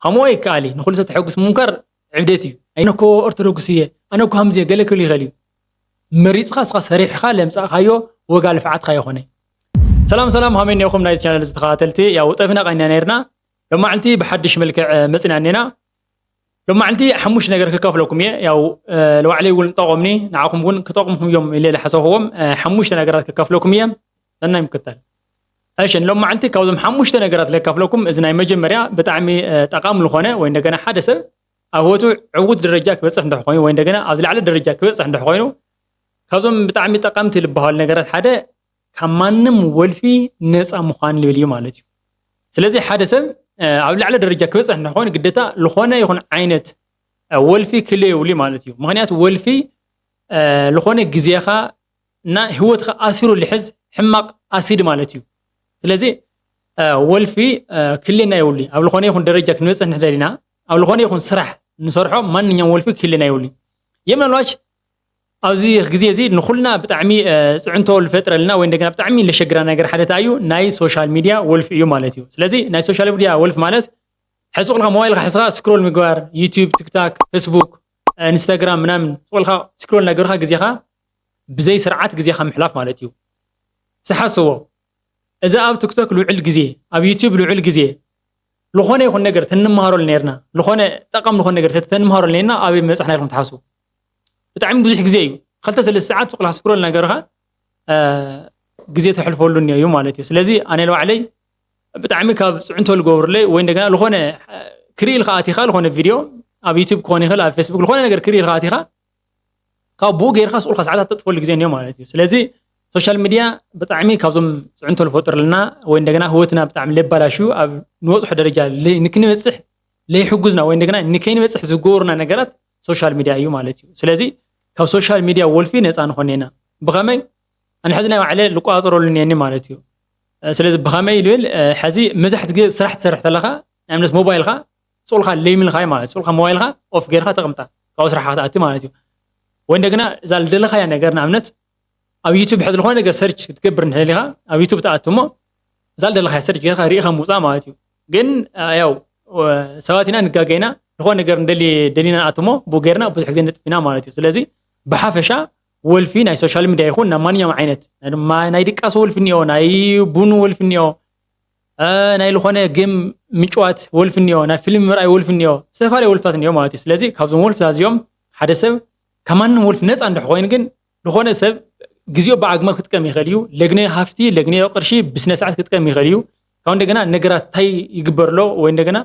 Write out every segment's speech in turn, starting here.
ከምኡ ኣይከኣል እዩ። ንኹሉ ሰብ ተሐጉስ ምምካር ዕብደት እዩ። ኣነ እኮ ኦርቶዶክስ እየ፣ ኣነ እኮ ከምዚ እየ፣ ገለ ክብል ይኽእል እዩ። መሪፅኻ እስኻ ሰሪሕኻ ለምፃእኻዮ ዋጋ ልፍዓትካ ይኾነ። ሰላም ሰላም፣ ሃመይ እኒኦኹም ናይዚ ቻነል ዝተኸታተልቲ። ያው ጠፊና ቀኒና ነይርና፣ ሎማዕልቲ ብሓድሽ መልክዕ መፅና እኒና። ሎማዕልቲ ሓሙሽተ ነገር ክካፍለኩም እየ። ያው ለባዕለይ እውን ጠቐምኒ፣ ንዓኹም እውን ክጠቕምኩም እዮም ኢለ ዝሓሰብክዎም ሓሙሽተ ነገራት ክካፍለኩም እየ። ሰናይ ምክታል። እሺ፣ ሎማዕልቲ ካብዞም ሓሙሽተ ነገራት ለካፍለኩም፣ እዚ ናይ መጀመርያ ብጣዕሚ ጠቓሚ ዝኾነ ወይ እንደገና ሓደ ሰብ ኣብ ህይወቱ ዕውት ደረጃ ክበፅሕ እንድሕር ኮይኑ ወይ እንደገና ኣብ ዝለዓለ ደረጃ ክበፅሕ እንድሕር ኮይኑ ካብዞም ብጣዕሚ ጠቐምቲ ዝበሃሉ ነገራት ሓደ ካብ ማንም ወልፊ ነፃ ምዃን ልብል እዩ ማለት እዩ። ስለዚ ሓደ ሰብ ኣብ ላዕለ ደረጃ ክበፅሕ እንድሕር ኮይኑ ግደታ ዝኾነ ይኹን ዓይነት ወልፊ ክልየውሉ ማለት እዩ። ምክንያቱ ወልፊ ዝኾነ ግዜኻ እና ህይወትካ ኣሲሩ ልሕዝ ሕማቕ ኣሲድ ማለት እዩ። ስለዚ ወልፊ ክልየና የብሉ። ኣብ ዝኾነ ይኹን ደረጃ ክንበፅሕ ንሕደል ኢና፣ ኣብ ዝኾነ ይኹን ስራሕ ንሰርሖ ማንኛውም ወልፊ ክልየና የብሉ። የምናልባች ኣብዚ ግዜ እዚ ንኹልና ብጣዕሚ ፅዕንቶ ዝፈጥረልና ወይ እንደገና ብጣዕሚ ለሸግራ ነገር ሓደ እንታይ እዩ? ናይ ሶሻል ሚድያ ወልፊ እዩ ማለት እዩ። ስለዚ ናይ ሶሻል ሚድያ ወልፊ ማለት ሕዚ ቁልካ ሞባይልካ ሕዝካ ስክሮል ምግባር፣ ዩቲዩብ፣ ቲክታክ፣ ፌስቡክ፣ ኢንስታግራም ምናምን ቁልካ ስክሮል እናገርካ ግዜኻ ብዘይ ስርዓት ግዜኻ ምሕላፍ ማለት እዩ። ስሓስቦ፣ እዚ ኣብ ቲክቶክ ልውዕል ግዜ፣ ኣብ ዩቲዩብ ልውዕል ግዜ ዝኾነ ይኹን ነገር ተንምሃረሉ ነርና፣ ዝኾነ ጠቐም ዝኾነ ነገር ተንምሃረሉ ነርና ኣበይ መጻሕና ኢልኩም ትሓስቡ? ብጣዕሚ ብዙሕ ግዜ እዩ። ክልተ ሰለስተ ሰዓት ቁልካ ስክሮል እናገርካ ግዜ ተሕልፈሉ እኒኦ እዩ ማለት እዩ። ስለዚ ኣነ ንባዕለይ ብጣዕሚ ካብ ፅዕንቶ ዝገብሩለይ ወይ እንደገና ዝኾነ ክርኢ ኢልካ ኣቲኻ ዝኾነ ቪድዮ ኣብ ዩቲዩብ ክኾን ይኽእል ኣብ ፌስቡክ ዝኾነ ነገር ክርኢ ኢልካ ኣቲኻ ካብ ብኡ ገይርካ ስቁልካ ሰዓታት ተጥፈሉ ግዜ እኒኦ ማለት እዩ። ስለዚ ሶሻል ሚድያ ብጣዕሚ ካብዞም ፅዕንቶ ዝፈጥሩልና ወይ እንደገና ህይወትና ብጣዕሚ ለባላሽዩ ኣብ ንበፅሖ ደረጃ ለይ- ንክንበፅሕ ለይሕጉዝና ወይ እንደገና ንከይንበፅሕ ዝገብሩና ነገራት ሶሻል ሚድያ እዩ ማለት እዩ። ስለዚ ካብ ሶሻል ሚድያ ወልፊ ነፃ ንኾን ኢና። ብኸመይ? ኣነ ሕዚ ናይ ባዕለ ልቆፃፀረሉ እኒአኒ ማለት እዩ። ስለዚ ብኸመይ ልብል ሕዚ መብዛሕትኡ ግዜ ስራሕ ትሰርሕ ተለኻ ንኣብነት ሞባይልካ ስቁልካ ለይምልካይ ማለት ስቁልካ ሞባይልካ ኦፍ ጌርካ ተቐምጣ ካብኡ ስራሕካ ትኣቲ ማለት እዩ። ወይ እንደገና እዛ ዝደለኻያ ነገር ንኣብነት ኣብ ዩቱብ ሕዚ ዝኾነ ነገር ሰርች ክትገብር እንተደሊኻ ኣብ ዩቱብ ትኣቲ እሞ እዛ ዝደለኻያ ሰርች ጌርካ ርኢኻ ምውፃእ ማለት እዩ። ግን ያው ሰባት ኢና ንጋገ ኢና ዝኾነ ነገር እንደሊ ደሊና ንኣቲ እሞ ብኡ ጌርና ብዙሕ ግዜ ነጥፊና ማለት እዩ። ስለዚ ብሓፈሻ ወልፊ ናይ ሶሻል ሚድያ ይኹን ናብ ማንኛውም ዓይነት ናይ ድማ ናይ ድቃስ ወልፊ እኒኦ ናይ ቡን ወልፊ እኒኦ ናይ ዝኾነ ጌም ምጭዋት ወልፊ እኒኦ ናይ ፊልም ምርኣይ ወልፊ እኒኦ ዝተፈላለዩ ወልፍታት እኒኦ ማለት እዩ። ስለዚ ካብዞም ወልፍታት እዚኦም ሓደ ሰብ ካብ ማንም ወልፊ ነፃ እንድሕ ኮይኑ ግን ዝኾነ ሰብ ግዜኡ ብኣግባብ ክጥቀም ይኽእል እዩ። ለግነ ሃፍቲ ለግነ ቅርሺ ብስነ ስርዓት ክጥቀም ይኽእል እዩ። ካብ እንደገና ነገራት እንታይ ይግበር ኣሎ ወይ እንደገና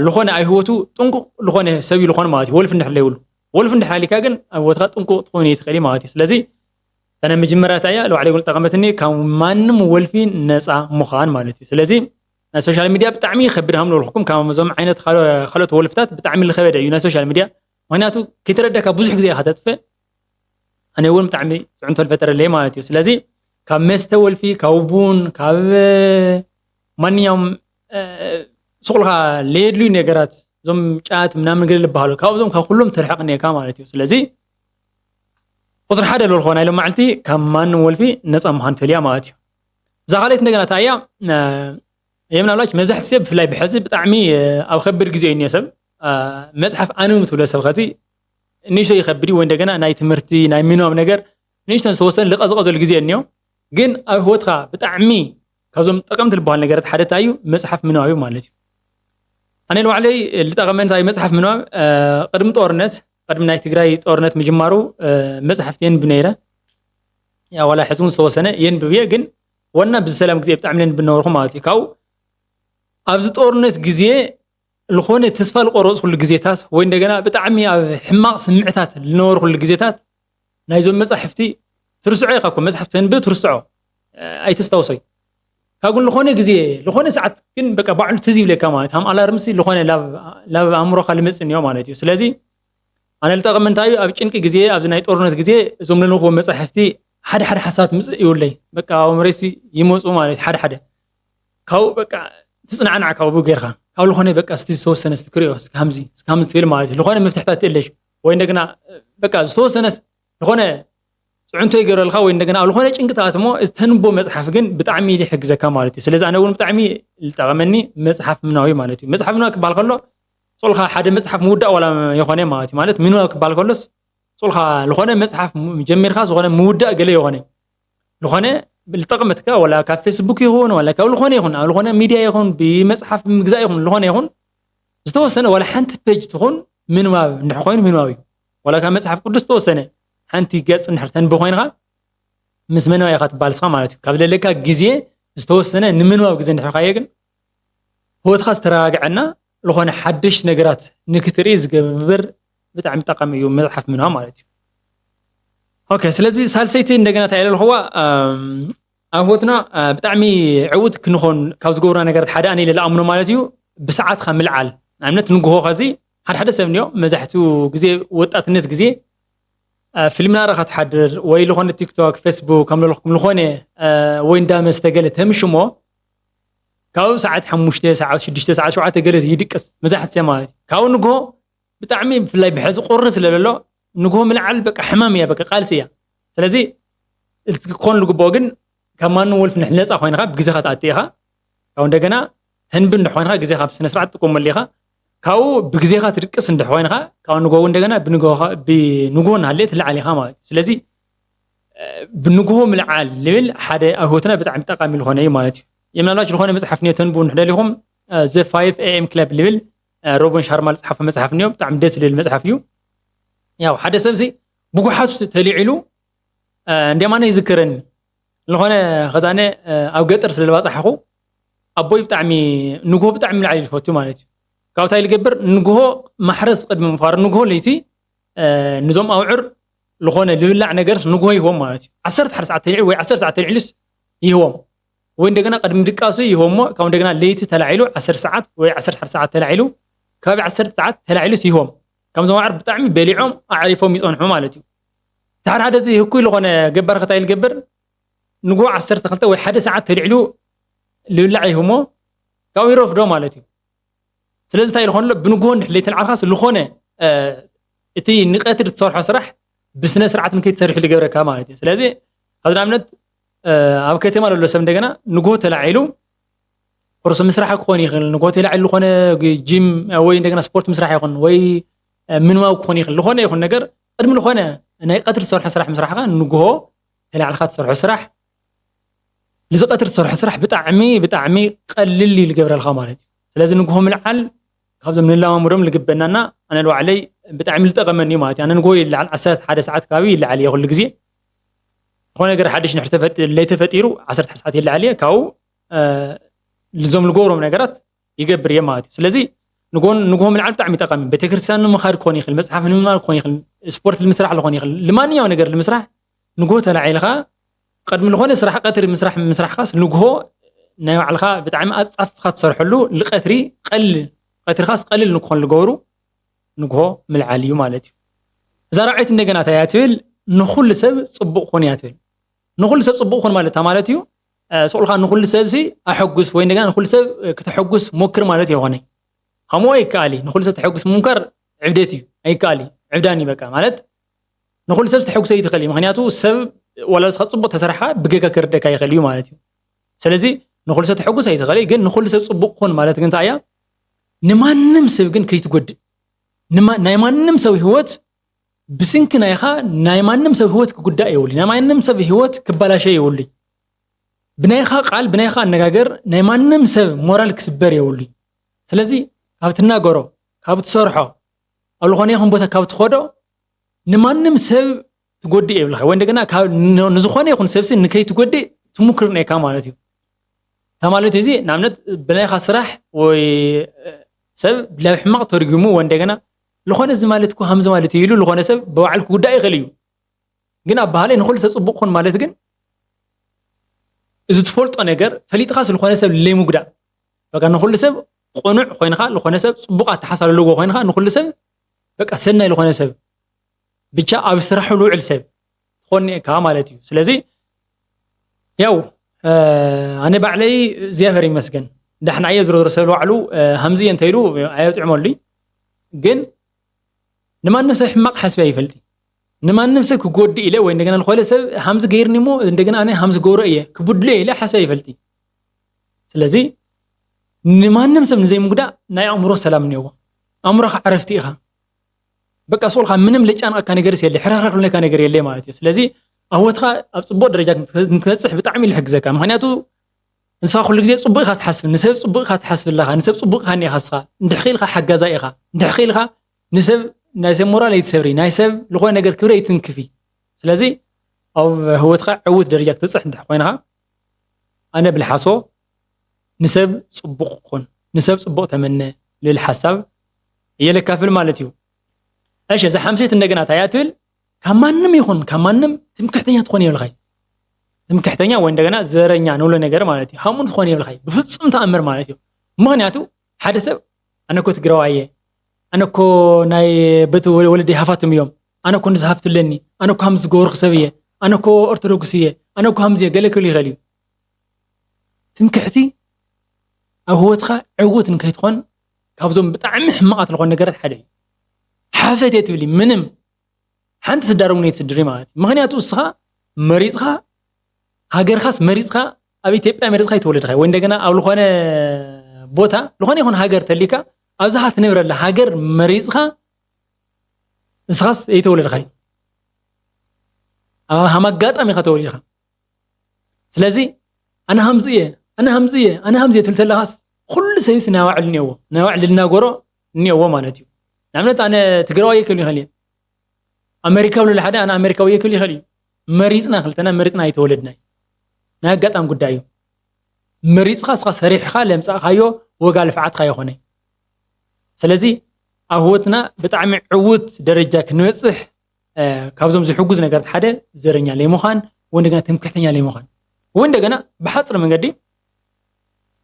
ዝኾነ ኣብ ህይወቱ ጥንቁቕ ዝኾነ ሰብ እዩ ዝኾነ ማለት እዩ። ወልፊ እንድሕር ለይብሉ ወልፊ እንድሕር ኣሊካ ግን ኣብ ህይወትካ ጥንቁቕ ትኾይኑ እየ ትኽእል ማለት እዩ። ስለዚ እታ ናይ መጀመርያታ እያ ለባዕለይ እውን ጠቐመትኒ ካብ ማንም ወልፊ ነፃ ምዃን ማለት እዩ። ስለዚ ናይ ሶሻል ሚድያ ብጣዕሚ ይኸብድ ሃም ንብልኩኩም ካብ እዞም ዓይነት ካልኦት ወልፍታት ብጣዕሚ ዝኸበደ እዩ ናይ ሶሻል ሚድያ። ምክንያቱ ከይተረዳካ ብዙሕ ግዜ ኢኻ ተጥፍእ። ኣነ እውን ብጣዕሚ ፅዕንቶ ዝፈጠረለይ ማለት እዩ። ስለዚ ካብ መስተ ወልፊ ካብ ቡን ካብ ማንኛውም ስቁልካ ለየድልዩ ነገራት እዞም ጫት ምናምን ገለ ዝበሃሉ ካብዞም ካብ ኩሎም ተርሕቕ እኒአካ ማለት እዩ። ስለዚ ቁፅሪ ሓደ ልበልኮ ናይ ሎማዕልቲ ካብ ማንም ወልፊ ነፃ ምዃን ትኽእል እያ ማለት እዩ። እዛ ካልኣይቲ እንደገና እታ እያ የምናልባች መብዛሕቲ ሰብ ብፍላይ ብሕዚ ብጣዕሚ ኣብ ከብድ ግዜ እዩ እኒኦ ሰብ መፅሓፍ ኣንብብ ትብሎ ሰብ ከዚ ንእሽቶ ይኸብድ እዩ ወይ እንደገና ናይ ትምህርቲ ናይ ምንባብ ነገር ንእሽቶ ዝተወሰነ ልቐዝቐ ዘሉ ግዜ እኒኦ። ግን ኣብ ህይወትካ ብጣዕሚ ካብዞም ጠቐምቲ ዝበሃል ነገራት ሓደ እንታይ እዩ? መፅሓፍ ምንባብ እዩ ማለት እዩ። ኣነ ንባዕለይ ዝጠቐመኒ እንታይ መፅሓፍ ምንባብ ቅድሚ ጦርነት ቅድሚ ናይ ትግራይ ጦርነት ምጅማሩ መፅሓፍቲ የንብ ነይረ። ያ ዋላ ሕዚ እውን ዝተወሰነ የንብብ እየ ግን ዋና ብዝሰላም ግዜ ብጣዕሚ ነንብ ነበርኩ ማለት እዩ። ካብኡ ኣብዚ ጦርነት ግዜ ዝኾነ ተስፋ ዝቆረፅኩሉ ግዜታት ወይ እንደገና ብጣዕሚ ኣብ ሕማቕ ስምዕታት ዝነበርኩሉ ግዜታት ናይዞም መፃሕፍቲ ትርስዖ ኢኻ እኮ መፅሓፍ ተንብብ ትርስዖ ኣይተስታውሶይ ካብ ግን ዝኾነ ግዜ ዝኾነ ሰዓት ግን በቃ ባዕሉ ትዝ ይብለካ ማለት ሃም ኣላርምሲ ዝኾነ ላብ ኣእምሮካ ልመፅእ እኒኦ ማለት እዩ። ስለዚ ኣነ ልጠቕም እንታይ እዩ ኣብ ጭንቂ ግዜ ኣብዚ ናይ ጦርነት ግዜ እዞም ለንኽቦ መፃሕፍቲ ሓደ ሓደ ሓሳባት ምፅእ ይብለይ በቃ ኣእምሮይሲ ይመፁ ማለት ሓደ ሓደ ካብኡ በቃ ትፅናዕናዕ ካብኡ ጌርካ ካብ ዝኾነ በቃ ስቲ ዝተወሰነ ስቲ ክሪኦ ስካምዚ ስካምዚ ትብል ማለት እዩ። ዝኾነ መፍትሕታት ትእለሽ ወይ እንደገና በቃ ዝተወሰነ ዝኾነ ፅዕንቶ ይገብረልካ ወይ እንደገና ኣብ ዝኾነ ጭንቅታት እሞ ዝተንቦ መፅሓፍ ግን ብጣዕሚ ይሕግዘካ ማለት እዩ። ስለዚ ኣነ እውን ብጣዕሚ ዝጠቐመኒ መፅሓፍ ምናዊ ማለት እዩ። መፅሓፍ ምናዊ ክበሃል ከሎ ሶልካ ሓደ መጽሓፍ ምውዳእ ዋላ ይኾነ ማለት እዩ። ማለት ምንባብ ክበሃል ከሎስ ሶልካ ዝኾነ መጽሓፍ ጀሚርካ ዝኾነ ምውዳእ ገለ ይኾነ ዝኾነ ልጠቕመትካ ዋላ ካብ ፌስቡክ ይኹን ዋላ ካብ ዝኾነ ይኹን ኣብ ዝኾነ ሚድያ ይኹን ብመጽሓፍ ምግዛእ ይኹን ዝኾነ ይኹን ዝተወሰነ ዋላ ሓንቲ ፔጅ ትኹን ምንባብ እንድሕ ኮይኑ ምንባብ እዩ። ዋላ ካብ መጽሓፍ ቅዱስ ዝተወሰነ ሓንቲ ገጽ እንድሕር ተንብ ኮይንካ ምስ ምንባብ ኢኻ ትባልስኻ ማለት እዩ። ካብ ለለካ ግዜ ዝተወሰነ ንምንባብ ግዜ እንድሕር ካየ ግን ህይወትካ ዝተረጋግዐና ዝኾነ ሓድሽ ነገራት ንክትርኢ ዝገብር ብጣዕሚ ጠቃሚ እዩ መጽሓፍ ምንባብ ማለት እዩ። ኦኬ ስለዚ ሳልሰይቲ እንደገና እንታይ ኢለ ኣለኹዋ ኣብ ህይወትና ብጣዕሚ ዕውት ክንኾን ካብ ዝገብሩና ነገራት ሓደ ኣነ ኢለ ዝኣምኖ ማለት እዩ ብሰዓትካ ምልዓል። ንኣብነት ንግሆ ከዚ ሓደ ሓደ ሰብ እንዮ መብዛሕትኡ ግዜ ወጣትነት ግዜ ፊልም ናረኻ ትሓድር ወይ ዝኾነ ቲክቶክ ፌስቡክ ከም ለለኹም ዝኾነ ወይ እንዳመስተ ገለ ተምሽሞ ካብኡ ሰዓት ሓሙሽተ ሰዓት ሽዱሽተ ሰዓት ሸውዓተ ገለ ይድቅስ መብዛሕትኡ ሰብ ማለት እዩ። ካብኡ ንግሆ ብጣዕሚ ብፍላይ ብሕዚ ቁሪ ስለ ዘሎ ንግሆ ምልዓል በቃ ሕማም እያ በቃ ቃልሲ እያ። ስለዚ እቲ ክኾን ዝግብኦ ግን ካብ ማንም ወልፊ ንሕ ነፃ ኮይንካ ብግዜኻ ትኣቲ ኢኻ። ካብኡ እንደገና ተንቢ እንድሕ ኮይንካ ግዜኻ ብስነ ስርዓት ትጥቀመሉ ኢኻ። ካብኡ ብግዜኻ ትድቅስ እንድሕ ኮይንካ ካብኡ ንግሆ እንደገና ብንግሆ ብንግሆ እናሃለየ ትለዓል ኢኻ ማለት እዩ። ስለዚ ብንግሆ ምልዓል ልብል ሓደ ኣብ ህይወትና ብጣዕሚ ጠቃሚ ዝኾነ እዩ ማለት እዩ። ምናልባት ዝኾነ መፅሓፍ እኒኦ ተንብቡ እንድሕ ደሊኹም The five A M Club ልብል ሮበን ሻርማ ዝፅሓፎ መፅሓፍ እኒኦ ብጣዕሚ ደስ ዝብል መፅሓፍ እዩ። ያው ሓደ ሰብ ሲ ብጉሓቱ ተሊዒሉ እንዲያም ኣነ ይዝክረኒ ዝኾነ ከዛነ ኣብ ገጠር ስለ ዝባፃሕኹ ኣቦይ ብጣዕሚ ንግሆ ብጣዕሚ ምልዓል ይፈቱ ማለት እዩ። ካብኡ እንታይ ዝገብር ንግሆ ማሕረስ ቅድሚ ምፋር ንግሆ ለይቲ ንዞም ኣውዕር ዝኾነ ልብላዕ ነገርስ ንግሆ ይህቦም ማለት እዩ። ዓሰርተ ሓደ ሰዓት ተልዒሉ ወይ ዓሰርተ ሰዓት ተልዒሉስ ይህቦም ወይ እንደገና ቅድሚ ድቃሱ ይህቦሞ ካብ እንደገና ለይቲ ተላዒሉ ዓሰርተ ሰዓት ወይ ዓሰርተ ሓደ ሰዓት ተላዒሉ ከባቢ ዓሰርተ ሰዓት ተላዒሉስ ይህቦም። ከምዞም ኣውዕር ብጣዕሚ በሊዖም ኣዕሪፎም ይፀንሑ ማለት እዩ። እቲ ሓደ ሓደ እዚ ህኩይ ዝኾነ ገባር ከታይ ዝገብር ንግሆ ዓሰርተ ክልተ ወይ ሓደ ሰዓት ተልዒሉ ልብላዕ ይህቦሞ ካብኡ ይረፍዶ ማለት እዩ። ስለዚ እንታይ ዝኾነ ኣሎ ብንግሆ እንድሕር ለይተልዓልካስ ዝኾነ እቲ ንቀትሪ ትሰርሖ ስራሕ ብስነ ስርዓት ንከይትሰርሕ ዝገብረካ ማለት እዩ። ስለዚ ኣብዚ ንኣብነት ኣብ ከተማ ዘሎ ሰብ እንደገና ንግሆ ተላዒሉ ቁርሲ ምስራሕ ክኾን ይኽእል ንግሆ ተላዒሉ ዝኾነ ጂም ወይ እንደገና ስፖርት ምስራሕ ይኹን ወይ ምንባብ ክኾን ይኽእል ዝኾነ ይኹን ነገር ቅድሚ ዝኾነ ናይ ቀትሪ ትሰርሖ ስራሕ ምስራሕካ ንግሆ ተላዕልካ ትሰርሖ ስራሕ ንዚ ቀትሪ ትሰርሖ ስራሕ ብጣዕሚ ብጣዕሚ ቀልል እዩ ዝገብረልካ ማለት እዩ። ስለዚ ንግሆ ምልዓል ካብዞም ንለማምዶም ዝግበናና ኣነ ንባዕለይ ብጣዕሚ ዝጠቐመኒ እዩ ማለት እዩ። ኣነ ንግሆ ይለዓል ዓሰርተ ሓደ ሰዓት ከባቢ ይለዓል እየ ኩሉ ግዜ ዝኾነ ነገር ሓድሽ ንድሕር ለይተፈጢሩ ዓሰርተ ሓደ ሰዓት ይለዓል እየ ካብኡ ልዞም ዝገብሮም ነገራት ይገብር እየ ማለት እዩ። ስለዚ ንግሆን ንግሆ ምልዓል ብጣዕሚ ጠቃሚ ቤተክርስትያን ንምኻድ ክኾን ይኽእል መፅሓፍ ንምንባብ ክኾን ይኽእል ስፖርት ንምስራሕ ክኾን ይኽእል ልማንኛው ነገር ንምስራሕ ንግሆ ተላዒልካ ቅድሚ ዝኾነ ስራሕ ቀትሪ ምስራሕ ምስራሕካስ ንግሆ ናይ ባዕልካ ብጣዕሚ ኣፃፍካ ትሰርሐሉ ልቀትሪ ቀልል ቀትርካስ ቀልል ንክኾን ዝገብሩ ንግሆ ምልዓል እዩ ማለት እዩ። እዛ ራብዐይቲ እንደገና እንታይ እያ ትብል ንኩሉ ሰብ ፅቡቅ ኩን እያ ትብል። ንኩሉ ሰብ ፅቡቅ ኩን ማለት ማለት እዩ ስቁልካ ንኩሉ ሰብ ሲ ኣሐጉስ ወይ እንደገና ንኩሉ ሰብ ክተሐጉስ ሞክር ማለት የኮነ። ከምኡ ኣይከኣል እዩ። ንኩሉ ሰብ ተሐጉስ ምምካር ዕብደት እዩ። ኣይከኣል እዩ። ዕብዳን እዩ በቃ ማለት ንኩሉ ሰብ ዝተሐጉሰ ይትኽእል እዩ። ምክንያቱ ሰብ ዋላ ንስኻ ፅቡቅ ተሰርሓ ብጌጋ ክርደካ ይኽእል እዩ ማለት እዩ። ስለዚ ንኩሉ ሰብ ተሐጉስ ኣይትኽእል እዩ። ግን ንኩሉ ሰብ ፅቡቅ ኩን ማለት ግን እንታይ እያ? ንማንም ሰብ ግን ከይትጎድእ ናይ ማንም ሰብ ህይወት ብስንኪ ናይኻ ናይ ማንም ሰብ ህይወት ክጉዳእ የብሉ ናይ ማንም ሰብ ህይወት ክበላሸ የብሉ ብናይኻ ቃል ብናይኻ ኣነጋገር ናይ ማንም ሰብ ሞራል ክስበር የብሉ ስለዚ ካብ ትናገሮ ካብ ትሰርሖ ኣብ ዝኾነ ይኹን ቦታ ካብ ትኸዶ ንማንም ሰብ ትጎድእ የብልኻ ወይ እንደገና ንዝኾነ ይኹን ሰብሲ ንከይትጎድእ ትሙክር ነካ ማለት እዩ ተማለት እዚ ንኣብነት ብናይኻ ስራሕ ወይ ሰብ ብላይ ሕማቕ ተርጉሙ ወይ እንደገና ዝኾነ እዚ ማለት እኮ ሃምዚ ማለት እዩ ኢሉ ዝኾነ ሰብ ብባዕል ክጉዳእ ይኽእል እዩ ግን ኣብ ባህለይ ንኹሉ ሰብ ፅቡቅ ኹን ማለት ግን እዚ ትፈልጦ ነገር ፈሊጥካ ስለኾነ ሰብ ለይምጉዳእ በቃ ንኹሉ ሰብ ቅኑዕ ኮይንካ ዝኾነ ሰብ ፅቡቅ ኣተሓሳለ ኣለዎ ኮይንካ ንኹሉ ሰብ በቃ ሰናይ ዝኾነ ሰብ ብቻ ኣብ ስራሑ ልውዕል ሰብ ትኾን እካ ማለት እዩ ስለዚ ያው ኣነ ባዕለይ እግዚኣብሔር ይመስገን ዳሕና እየ ዝሮ ሰብ ባዕሉ ሃምዚ እየ እንተይሉ ኣየጥዕመሉ ግን ንማንም ሰብ ሕማቕ ሓስቢ ኣይፈልጥ ንማንም ሰብ ክጎድእ ኢለ ወይ እንደገና ዝኾነ ሰብ ሃምዚ ገይርኒ ሞ እንደገና ኣነ ሃምዚ ገብሮ እየ ክብድሎ እየ ኢለ ሓስቢ ኣይፈልጥ ስለዚ ንማንም ሰብ ንዘይምጉዳእ ናይ ኣእምሮ ሰላም እኒዎ ኣእምሮኻ ዕረፍቲ ኢኻ። በቃ ስቕ ኢልካ ምንም ልጫንቐካ ነገር የለ፣ ሕርሕር ዝብለካ ነገር የለ ማለት እዩ። ስለዚ ኣብ ህይወትካ ኣብ ጽቡቕ ደረጃ ንክትበጽሕ ብጣዕሚ እዩ ዝሕግዘካ። ምኽንያቱ ንስኻ ኩሉ ግዜ ጽቡቕ ኢኻ ትሓስብ፣ ንሰብ ጽቡቕ ኢኻ ትሓስብ ኣለኻ፣ ንሰብ ጽቡቕ ኢኻ እኒኻ ንስኻ። እንድሕር ኢልካ ሓጋዛይ ኢኻ፣ እንድሕር ኢልካ ንሰብ ናይ ሰብ ሞራል ኣይትሰብሪ፣ ናይ ሰብ ዝኾነ ነገር ክብሪ ኣይትንክፊ። ስለዚ ኣብ ህይወትካ ዕውት ደረጃ ክትበጽሕ እንድሕር ኮይንካ ኣነ ብልሓሶ ንሰብ ጽቡቕ ኩን፣ ንሰብ ጽቡቕ ተመነ ልብል ሓሳብ እየ ለካፍል ማለት እዩ። እሺ፣ እዛ ሓምሸት እንደገና እንታይ እያ ትብል? ካብ ማንም ይኹን ካብ ማንም ትምክሕተኛ ትኾን የብልኻይ። ትምክሕተኛ ወይ እንደገና ዘረኛ ንብሎ ነገር ማለት እዩ። ሃሙን ትኾን የብልኻይ ብፍጹም ተኣምር ማለት እዩ። ምኽንያቱ ሓደ ሰብ ኣነ እኮ ትግራዋይ እየ፣ ኣነ እኮ ናይ ቤተ ወለደይ ሃፋትም እዮም፣ ኣነ እኮ ንዚ ሃፍቲ ኣለኒ፣ ኣነ እኮ ሃምዚ ዝገበርኩ ሰብ እየ፣ ኣነ እኮ ኦርቶዶክስ እየ፣ ኣነ እኮ ሃምዚ እየ ገለ ክብል ይኽእል እዩ። ትምክሕቲ ኣብ ህይወትካ ዕውት ንከይትኾን ካብዞም ብጣዕሚ ሕማቓት ዝኾኑ ነገራት ሓደ እዩ። ሓፈት እየ ትብሊ ምንም ሓንቲ ስዳር እውን ኣይትስድሪ ማለት እዩ። ምኽንያቱ እስኻ መሪፅካ ሃገርካስ መሪፅካ ኣብ ኢትዮጵያ መሪፅካ ኣይተወለድካ ወይ እንደገና ኣብ ዝኾነ ቦታ ዝኾነ ይኹን ሃገር ተሊካ ኣብዛ ትነብረላ ሃገር መሪፅካ ንስኻስ ኣይተወለድካ ኣብ ሃም ኣጋጣሚ ኢኻ ተወሊድካ። ስለዚ ኣነ ሃምዚ እየ ኣነ ሃምዚ እየ ኣነ ሃምዚ እየ ትብል ተለኻስ ኩሉ ሰብስ ናይ ባዕሉ እኒአዎ ናይ ባዕሉ ልናገሮ እኒአዎ ማለት እዩ። ንኣብነት ኣነ ትግራዋይ ክብል ይኽእል እየ ኣሜሪካ ብሉ ሓደ ኣነ ኣሜሪካዊ ክብል ይኽእል እዩ። መሪፅና ክልተና መሪፅና ኣይተወለድናይ ናይ ኣጋጣሚ ጉዳይ እዩ። መሪፅካ እስኻ ሰሪሕካ ለምፃእካዮ ወጋ ልፍዓትካ ይኾነ። ስለዚ ኣብ ህይወትና ብጣዕሚ ዕውት ደረጃ ክንበፅሕ ካብዞም ዝሕጉዝ ነገራት ሓደ ዘረኛ ለይምዃን ወይ እንደገና ትምክሕተኛ ለይምዃን ወይ እንደገና ብሓፅር መንገዲ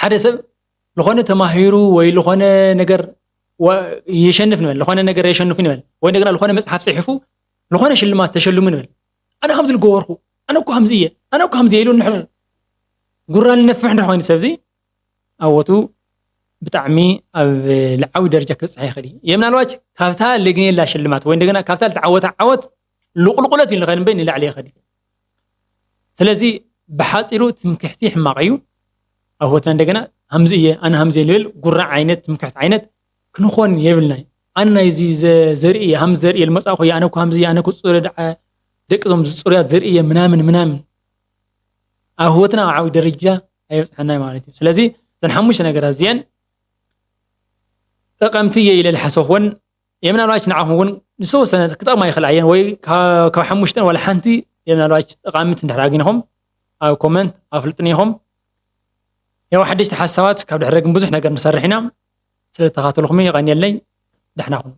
ሓደ ሰብ ዝኾነ ተማሂሩ ወይ ዝኾነ ነገር የሸንፍ ንበል ዝኾነ ነገር የሸንፉ ንበል ወይ እንደገና ዝኾነ መፅሓፍ ፅሒፉ ዝኾነ ሽልማት ተሸልሙ ንበል ኣነ ከምዚ ልገበርኩ ኣነ እኮ ከምዚ እየ ኣነ እኮ ከምዚ እየ ኢሉ ንሕር ጉራ ልነፍሕ እንድሕር ኮይኑ ሰብዚ ኣወቱ ብጣዕሚ ኣብ ልዓዊ ደረጃ ክብፅሕ ይኽእል እዩ ምናልባች ካብታ ልግኔላ ሽልማት ወይ እንደገና ካብታ ልተዓወታ ዓወት ልቁልቁለት እዩ ንኸእል እምበይ ንላዕሊ ይኸእል እዩ ስለዚ ብሓፂሩ ትምክሕቲ ሕማቕ እዩ ኣብ ህይወትና እንደገና ሃምዚ እየ ኣነ ሃምዚ እየ ልብል ጉራ ዓይነት ትምክሕቲ ዓይነት ክንኾን የብልናይ ኣነ ናይዚ ዘርኢ እየ ሃምዚ ዘርኢ እየ ልመፃእኹ እየ ኣነ እኮ ሃምዚ እየ ኣነ እኮ ፅሩይ ደዓ ደቂ ዞም ዝፅሩያት ዘርኢ እየ ምናምን ምናምን ኣብ ህይወትና ኣብ ዓብይ ደረጃ ኣይበፅሐናይ ማለት እዩ ስለዚ እዘን ሓሙሽተ ነገራት እዚአን ጠቐምቲ እየ ኢለ ዝሓሰብኩወን እየ ምናልባች ንዓኹም እውን ንዝተወሰነ ክጠቕማ ይኽእላ እየን ወይ ካብ ሓሙሽተን ዋላ ሓንቲ እየ ምናልባች ጠቓምት እንድሕር ኣግኝኹም ኣብ ኮመንት ኣፍልጥኒ ኢኹም ያው ሓደሽቲ ሓሳባት ካብ ድሕረ ግን ብዙሕ ነገር ንሰርሕ ኢና ስለተኻተልኹም ይቐንየለይ ደሕናኹም